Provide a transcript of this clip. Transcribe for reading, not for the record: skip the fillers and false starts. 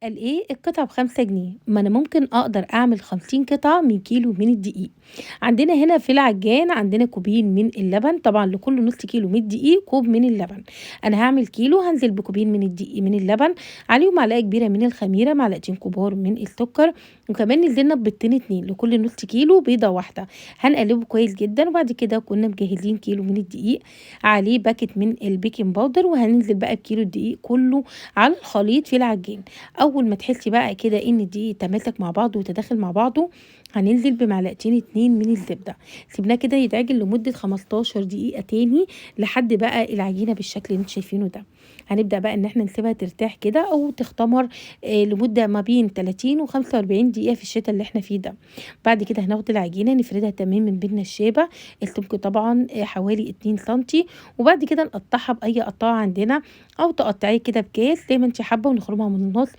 قال إيه القطعة ب5 جنيه، ما أنا ممكن أقدر أعمل 50 قطعة من كيلو من الدقيق. عندنا هنا في العجان عندنا كوبين من اللبن، طبعا لكل نص كيلو من الدقيق كوب من اللبن. أنا هعمل كيلو، هنزل بكوبين من الدقيق من اللبن، عليهم معلقة كبيرة من الخميرة، معلقتين كبار من السكر، وكمان نزلنا ببيضتين 2 لكل نص كيلو بيضة واحدة. هنقلبه كويس جدا. وبعد كده كنا مجهزين كيلو من الدقيق عليه باكت من ال baking powder، وهننزل بقى بكيلو الدقيق كله على الخليط في العجين. اول ما تحسي بقى كده ان الدقيق تماسك مع بعضه وتداخل مع بعضه، هننزل بمعلقتين 2 من الزبدة. سيبناه كده يتعجن لمدة 15 دقيقة تاني لحد بقى العجينة بالشكل اللي انتوا شايفينه ده. هنبدا بقى ان احنا نسيبها ترتاح كده او تختمر لمدة ما بين 30 و 45 دقيقة في الشتاء اللي احنا فيه ده. بعد كده هناخد العجينة نفردها تماما بالنشابه، السمك طبعا حوالي 2 سنتي، وبعد كده نقطعها باي قطاعه عندنا او تقطعيه كده بكاس زي ما انت حابة، ونخرمها من النص